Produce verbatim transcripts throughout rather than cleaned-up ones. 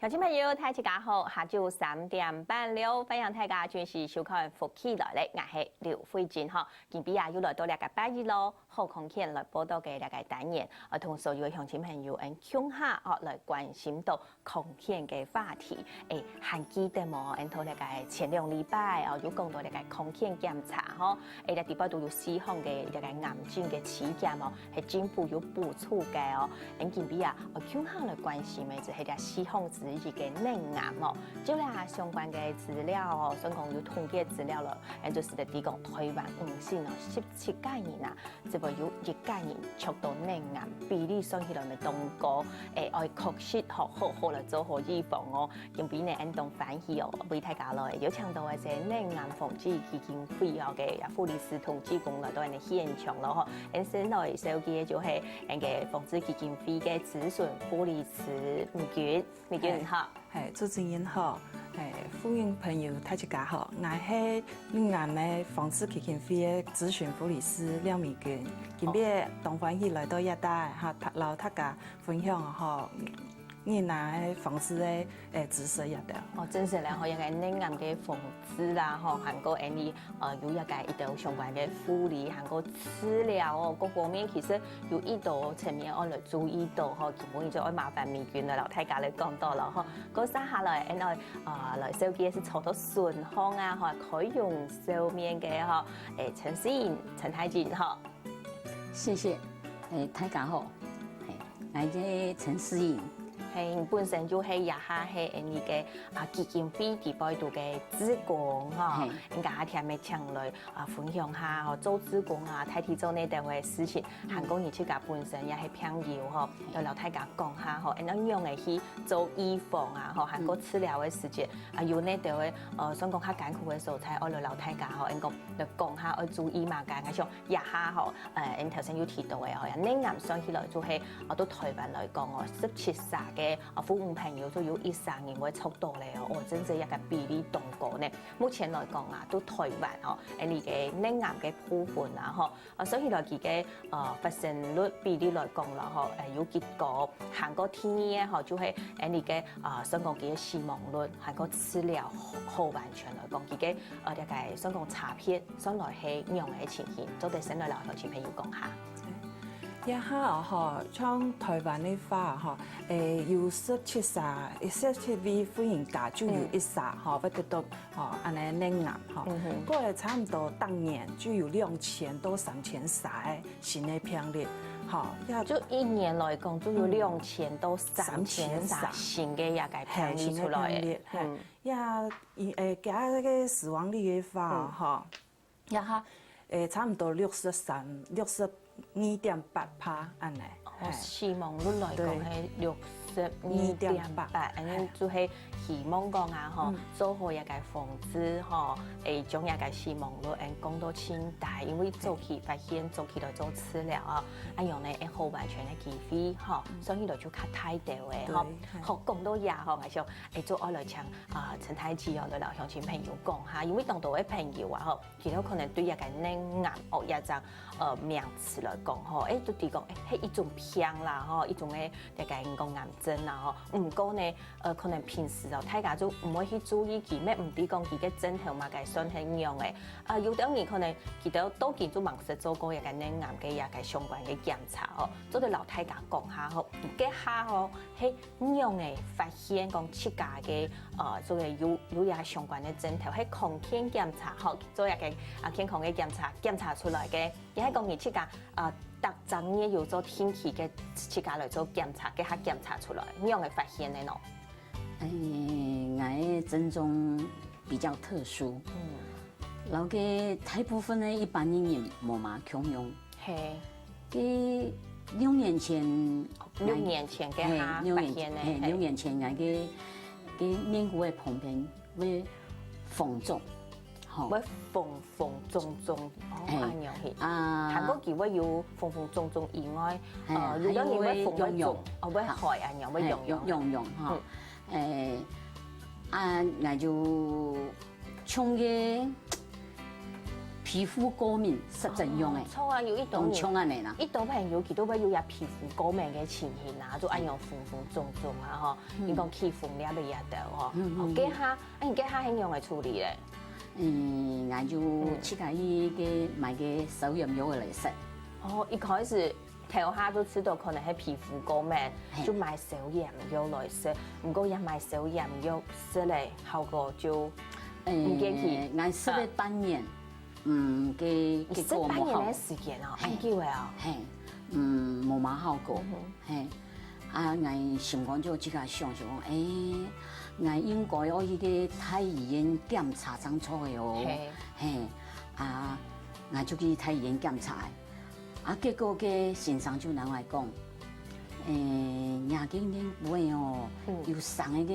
觀眾朋友，大家好，下晝三點半了，歡迎大家準時收看《福氣來了》，𠊎係劉慧珍吼。今晡日啊，又來到這个八一六好康健來報到个這个單元，呃，同所有个鄉親朋友，嗯，共下哦來關心到 康健个話題。誒，還記得無？𠊎等這个前兩禮拜哦，有講到這个康健檢查吼。誒，這裡背都有四項个這个癌症个篩檢哦，係政府有補助个哦。𠊎等今晡日啊，呃，共下來關心个就係這四項之一个乳癌哦。照這相關个資料哦，算講有統計資料了，誒，就係在講台灣女性哦，十七个人啊， 只會有一个人著到乳癌，比例算起來乜當高，誒，愛確實吼，好好來做好預防哦。今晡日呢，𠊎等當歡喜哦，為大家來邀請到个係乳癌防治基金會哦个護理師同志工來到𠊎等現場了吼。𠊎等先來紹介个就係𠊎等个防治基金會个諮詢護理師美君，美君好。 嘿，主持人好，嘿，婦女朋友大家好，𠊎係乳癌个防治基金會个諮詢護理師廖美君，今晡日當歡喜來到這搭，哈，大，摎大家分享吼，乳癌防治个，誒，知識這兜。哦，真實啦吼，這个乳癌个防治啦吼，還過恁呢 呃，有這个一兜相關个護理，還過治療哦，各方面其實有一兜層面愛來注意到吼，今晡日就愛麻煩美君來摎大家來講到了吼。過接下來，𠊎等愛，呃，來紹介係坐到脣項啊吼，開容笑面个吼，誒，陳詩穎，陳太太吼。謝謝，誒，大家好，誒，𠊎係陳詩穎。嘿，你本身就係這下係𠊎等个啊基金會裡背肚个志工吼，嘿。 應該下添个請來啊分享下吼，做志工啊，代替做哪兜个事情，還過你自家本身也係朋友吼，愛摎大家講下吼，恁樣仰仔去做預防啊吼，還過治療个時節啊，有哪兜个呃，算講較艱苦个所在，愛來摎大家吼，恁講來講下愛注意麼个，像這下吼，呃，𠊎頭先有提到个吼，乳癌算起來就係啊，對台灣來講哦，十七儕个啊婦女朋友就有一儕人會著到咧哦，哦，真正這个比例當高呢。 目前來講啊，對台灣吼，恁呢个乳癌个部分啊吼，啊，所以來佢个呃發生率比例來講啦吼，誒，有幾高，還過第二个吼，就係恁呢个啊，算講佢个死亡率，還過治療好好完全來講，佢个呃這个算講差別，算來係仰仔个情形，做得先來摎鄉親朋友講下。 這下哦吼，像台灣个話吼，誒，有十七儕，十七位婦人家就有一儕吼，會得到吼，恁呢乳癌吼。嗯哼。過來差毋多逐年就有兩千到三千儕个新个病例，吼，也就一年來講，就有兩千到三千儕新个這个病例出來个。嘿，新个病例，嘿，嗯。也，誒，佢个死亡率个話，嗯。吼， 這下，誒，差毋多六十三、六十二點八趴恁呢。哦，嘿。死亡率來講，對。係六十二點八，二點八，恁呢就係希望講啊，吼，嗯。做好這个防治，吼，誒，將這个死亡率，誒，降到盡低，因為早期發現，早期來做治療啊，恁樣呢，會好完全个機會，吼，嗯。所以來就較大兜个，吼。對，嘿。好，講到這，吼，𠊎想，誒，就愛來請，啊，陳太太哦，來摎鄉親朋友講下，因為當多个朋友啊，吼， 佢兜可能對這个乳癌哦，這隻，呃，名詞來講吼，誒，就知講，誒，係一種病啦吼，一種个這个人講癌症啦吼。毋過呢，呃，可能平時哦，大家就毋會去注意佢，乜毋知講佢个症頭嘛，該算係仰仔。啊，有兜人可能佢兜到今就吂識做過這个乳癌个這个相關个檢查吼，做得摎大家講下吼，這下吼，係 仰仔發現講自家个，呃，做个有，有這相關个症頭，係康健檢查，吼，做一个，啊，健康个檢查，檢查出來个，也係講你自家，呃，逐隻月有做定期个自家來做檢查，該下檢查出來，仰仔發現个喏？誒，𠊎个症狀比較特殊，嗯。摎該大部分个一般个人無麼共樣。 嘿。該六年前，六年前个哈，嘿，六年，發現个，嘿，嘿。六年前𠊎个，个面骨个旁邊會紅腫，吼。會紅紅腫腫，哦，嘿。恁樣嘿。啊。還過佢會有紅紅腫腫以外，嘿，呃，有个人會紅會腫，還有會癢癢。哦，會癢恁樣，會癢癢。嘿，癢癢，吼。嗯。誒，啊，𠊎就像个 誒，皮膚過敏是怎樣个？哦，著啊，有一種人，當像恁呢啦。一種朋友佢都會有一皮膚過敏个情形啊，就恁樣紅紅腫腫啊，吼。嗯。你講起風了个也得哦。嗯，嗯，哦，這下，哎，你這下係仰般个處理咧？嗯，𠊎就自家去个買个消炎藥來食。哦，一開始頭下就知道可能係皮膚過敏，嘿。就買消炎藥來食。毋過也買消炎藥食咧，效果就毋見去。欸，𠊎食了半年，嗯，个，你食半年个時間哦，結果無效。恁久个哦。嘿，嗯，無麼效果。嗯哼。嘿，啊，𠊎心肝就自家想，想講，欸，𠊎應該愛去个大醫院檢查正著个哦。嘿。嘿，啊，𠊎就去大醫院檢查。 啊，結果个先生就同𠊎講，欸，若个黏糊仔哦，嗯。有生个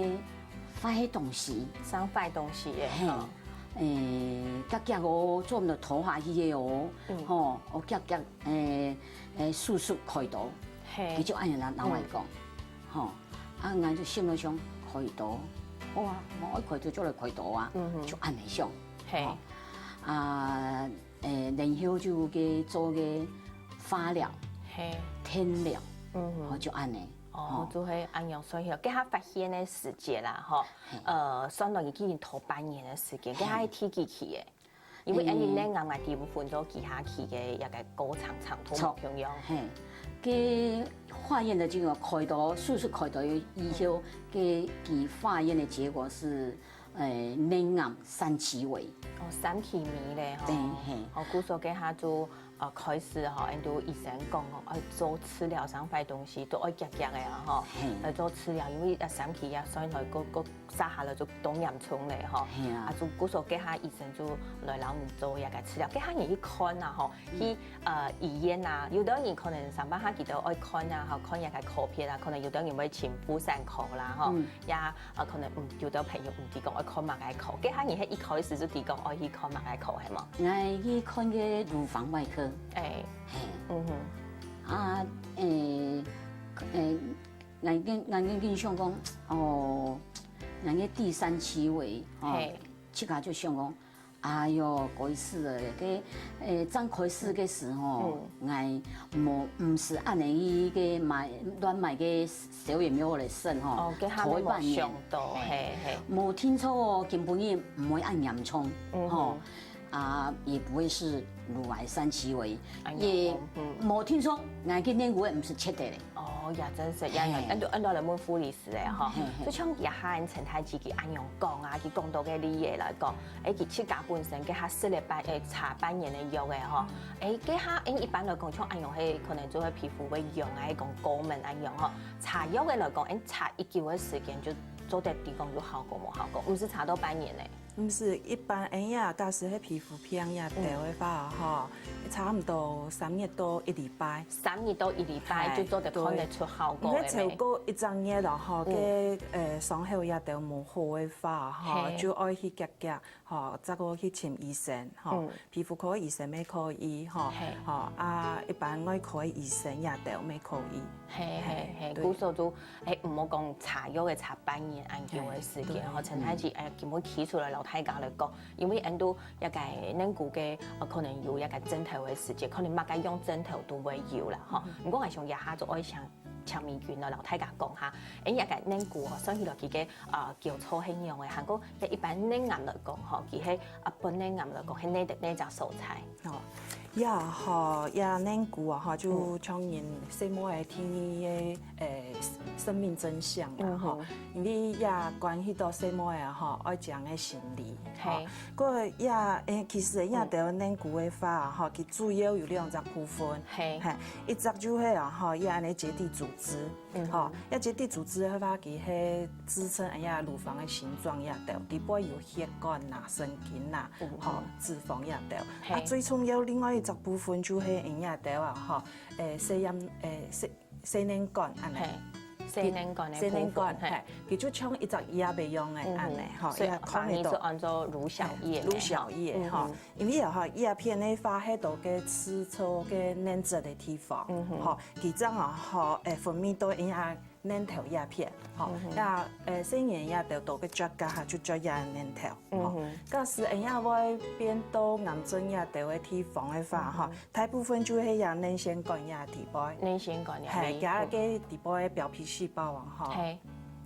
壞个東西。生壞東西个，嘿，哦。欸，遽遽哦，做毋得拖下去个哦，嗯。吼，哦，遽遽，欸，欸，手術開刀。嘿。佢就恁樣同，同𠊎講，嗯。吼，啊，𠊎就心裡想，開刀，好啊，無愛開刀就來開刀啊，嗯哼。就恁樣想，嘿。吼，啊， 欸，然後就去做个化療、嘿。電療，嗯哼。吼，就恁呢。哦，吼。就係恁樣算起來，該下發現个時節啦，吼，嘿。呃，算落去已經拖半年个時間，該下係第幾期个？嘿。因為恁呢，嗯。𠊎大部分做幾下期个一個過程長度無共樣。著。嘿，該化驗个結果，開刀，手術開刀以後，嗯。該，該化驗个結果係 欸，乳癌三期尾。哦，三期尾咧，吼。對，嘿。哦，故所該下就，呃，開始吼，恁樣醫生講吼，愛做治療生壞東西，都愛遽遽个啊，吼。嘿。愛做治療，因為啊，三期啊，所以來，過，過，續下來就當嚴重咧，吼。嘿啊。啊，就故所該下醫生就來摎你做一個治療。該下你去看啊，吼，嗯。去，呃，醫院啊，有兜人可能上班下佢兜愛看啊，吼，看一個科別啊，可能有兜人會請婦產科啦，吼。嗯。也 啊，可能，嗯，有兜朋友毋知講愛看麼个科，該下你係一開始就知講愛去看麼个科，係無？𠊎去看个乳房外科。欸。嘿。嗯哼。啊，欸，欸，𠊎跟，𠊎跟，跟想講，哦，𠊎个第三期尾，哦，嘿。自家就想講， 哎喲，該時个，該，欸，正開始个時候，嗯。𠊎無，毋係恁呢个買，亂買个消炎藥來食吼，哦，該下頭一半年，無想到，嘿。嘿，嘿。無聽說哦，根本也毋會恁嚴重，嗯哼。吼，啊，也不會是乳癌三期尾，哎喲，也嗯。無聽說，𠊎个黏糊仔毋係切忒咧。哦，也真係，也，嘿。恁多，恁多人問護理師 係咧吼，嘿，嘿。就像這下陳太姐佢恁樣講啊，佢講到个例仔來講，欸，佢自家本身該下食了半，欸，搽半年个藥仔吼，嗯。欸，該下，欸，一般來講，像恁樣係可能就會皮膚會癢啊，講過敏恁樣吼，搽藥仔來講，欸，搽幾久个時間就做得知講有效果無效果，毋係搽到半年呢？ 毋係，一般恁樣，假使係皮膚病這兜个話吼，差毋多三日到一禮拜。三日到一禮拜，嘿，就做得看得出效果个呢。對。毋過超過一隻月了吼，嗯。該，呃，傷口這兜無好个話吼，嘿。就愛去遽遽吼，再過去尋醫生吼，嗯。皮膚科醫生乜可以吼，嘿。吼，啊，一般外科个醫生這兜乜可以。 嘿，嘿，嘿，嘿，對。故所就，欸，毋好講搽藥仔搽半年恁久个時間吼，嘿，對。陳太姐，嗯。欸，今晡日提出來摎大家來講，因為恁多這個黏糊个，呃，可能有這個症頭个時節，可能麼个樣症頭都會有啦，吼。嗯。毋過𠊎想這下就愛請，請美君來摎大家講下，欸，這個黏糊哦，算起來佢个，呃，叫做係仰仔，還過該一般乳癌來講吼，佢係，啊，分乳癌來講，係哪，哪隻所在？ 哦，這吼，這黏糊啊，吼，就像人細妹仔第二个，欸，生命徵象啦，吼。嗯哼。因為這關係到細妹仔，吼，愛講个心理，吼。嘿。過這，欸，其實這兜黏糊个話，吼，佢主要有兩隻部分。嘿。嘿，一隻就係啊，吼，這恁呢結締組織。 嗯哼。吼，這結締組織个話，佢係支撐恁樣乳房个形狀這兜，底背有血管啦、神經啦，嗯哼。吼，脂肪這兜。嘿。啊，最重要另外一隻部分就係恁這兜啊，吼，欸，細黏，欸，細，細黏管恁呢。嘿，細黏管个部分，細黏管，嘿。嘿，佢就像一隻葉个樣个，嗯哼。恁呢，吼，所以這看得到。華語就安做乳小葉呢，嘿，乳小葉，吼。嗯哼。 因為啊，吼，這片个話係到該製造該黏質个地方，嗯哼。吼，佢正啊，吼，會分泌到恁樣乳頭這片，吼，也，呃，細人仔這兜个絕佳哈，就絕佳个乳頭，吼。假使恁樣會變到癌症這兜个地方个話，吼，大部分就係這乳腺管這地方，乳腺管這係，邊佢个地方个表皮細胞啊，吼，係，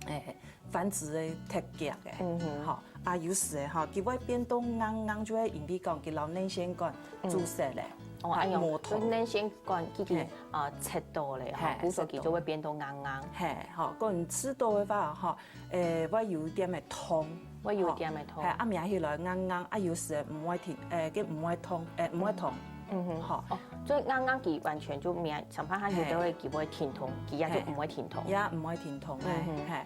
誒，繁殖个特別个，嗯哼吼，啊，有時吼，佢會變到硬硬，就係因為講佢摎乳腺管阻塞咧，哦，啊，哎喲，無痛。乳腺管已經係啊切到咧，吼係，故所佢就會變到硬硬。係，吼，講你食到个話，吼，誒，會有一點个痛，會有一點个痛係，啊，摸起來硬硬，啊，有時毋會停，誒，佢毋會痛，誒，毋會痛，嗯哼，吼，哦，所以硬硬佢完全就無，上班下佢都會佢會停動，佢也就毋會停動。也毋會停動个，嗯哼係。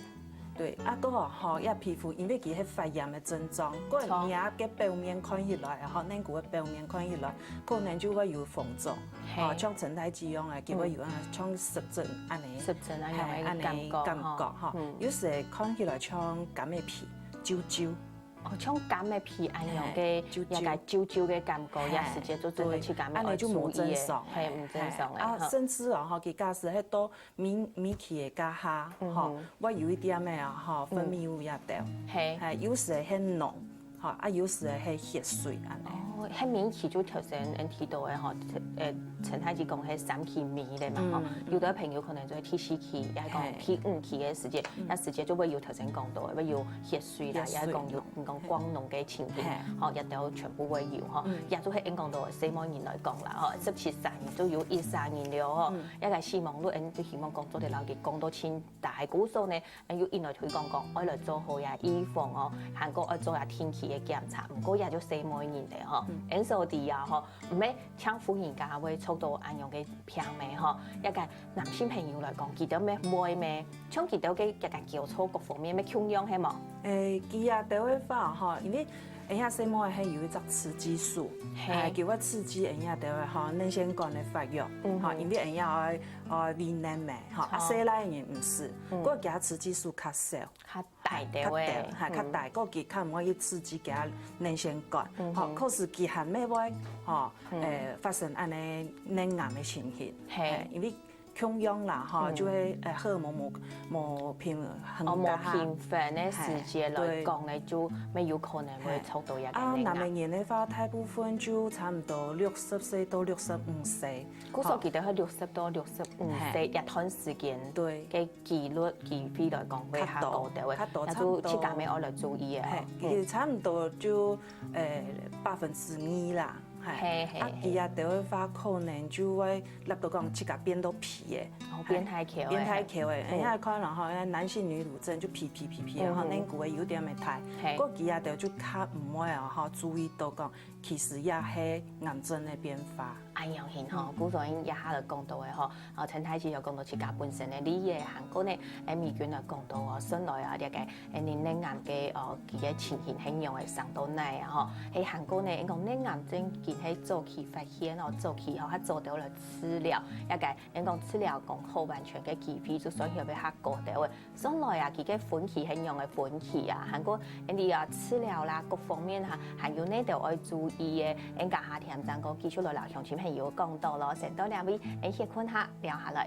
對，啊，過後吼，這皮膚因為佢係發炎个症狀，過錯你个表面看起來，吼，乳骨个表面看起來，可能就會有紅腫，係吼，像陳太姐樣个，佢會有啊，像濕疹恁樣，濕疹啊，係樣个感覺感覺吼吼，嗯有時看起來像柑仔皮，皺皺。哦，像柑仔皮恁樣个，係，皺皺也个皺皺个感覺，係也時節就真个去感覺恁樣就無正常係毋正常个啊，哈。甚至哦，吼，佢假使係到敏敏期个家下，吼，會有一點个啊，吼，分泌物也掉，係係，有時係膿，吼，啊，有時係血水恁樣。哦，係敏期就頭先恁提到个吼，誒，陳太姐講係三期尾咧嘛吼，有的朋友可能就會第四期，也係講係第五期个時節，那時節就會有頭先講到个，會有血水啦，血水也係講有講光膿个情形係，吼，也都全部會有吼，也就係恁講到細妹人來講啦吼，十七三年就有一三年了吼，也个死亡率，嗯，就希望講做得摎佢講到清大，故所呢， 有人來推廣講，愛來做好呀預防哦，還過愛做呀定期个檢查，毋過也就細妹人咧吼。恁所以啊吼，毋係像婦人家會著到恁樣个病咩吼，一个男性朋友來講，佢兜咩會咩，像佢兜个个个構造各方面咩共樣係無？誒，佢也兜个話吼，因為人家細妹係有一隻雌激素，係誒，佢會刺激人家兜个吼乳腺管个發育，嗯哼吼，因為人家愛愛分奶咩，吼，啊，好細倈人毋係，不過佢雌激素較少。較大兜較个大，，係較大，个佢較毋會去刺激佢个乳腺管，吼，可是佢還毋會，吼，誒，發生恁樣乳癌个情形，係誒，因為共樣啦，吼，就係誒荷爾蒙無無平衡哦，無大哈平衡个時節來講呢，就乜有可能會著到一个啊，乳癌。男个人个話，大部分就差毋多六十歲到六十五歲，故所佢兜係六十到六十五歲一段時間，對个機率機會來講會較高兜个，較高那就自家乜愛來注意个係吼。，其實差毋多就誒百分之二啦，係係啊，佢也兜个話可能就會立到講自家變到肥个，哦變大箍个變大箍个，人家看了吼，男性女乳症就肥肥肥肥，然後嗯乳骨个有點仔大，係个佢也兜就較毋會哦，吼，注意到講，其實也係癌症个變化。恁樣形吼，故所以一下就講到个吼，啊，陳太姐有講到自家本身个例子，還過呢，誒，美君有講到哦，順來啊，這个誒，乳癌个哦，佢个情形係仰仔生到哪啊吼，係還過呢，因講乳癌正經係早期發現哦，早期吼，較早兜來治療，一个因講治療講好完全个機會，就算有會較高兜个。 順來啊，佢个分期係仰仔分期啊，還過恁樣啊治療啦，各方面哈，還有哪兜愛注意个，𠊎等下添正過繼續來摎鄉親朋友講到咯，先到這位，𠊎等歇睏下，尞下來。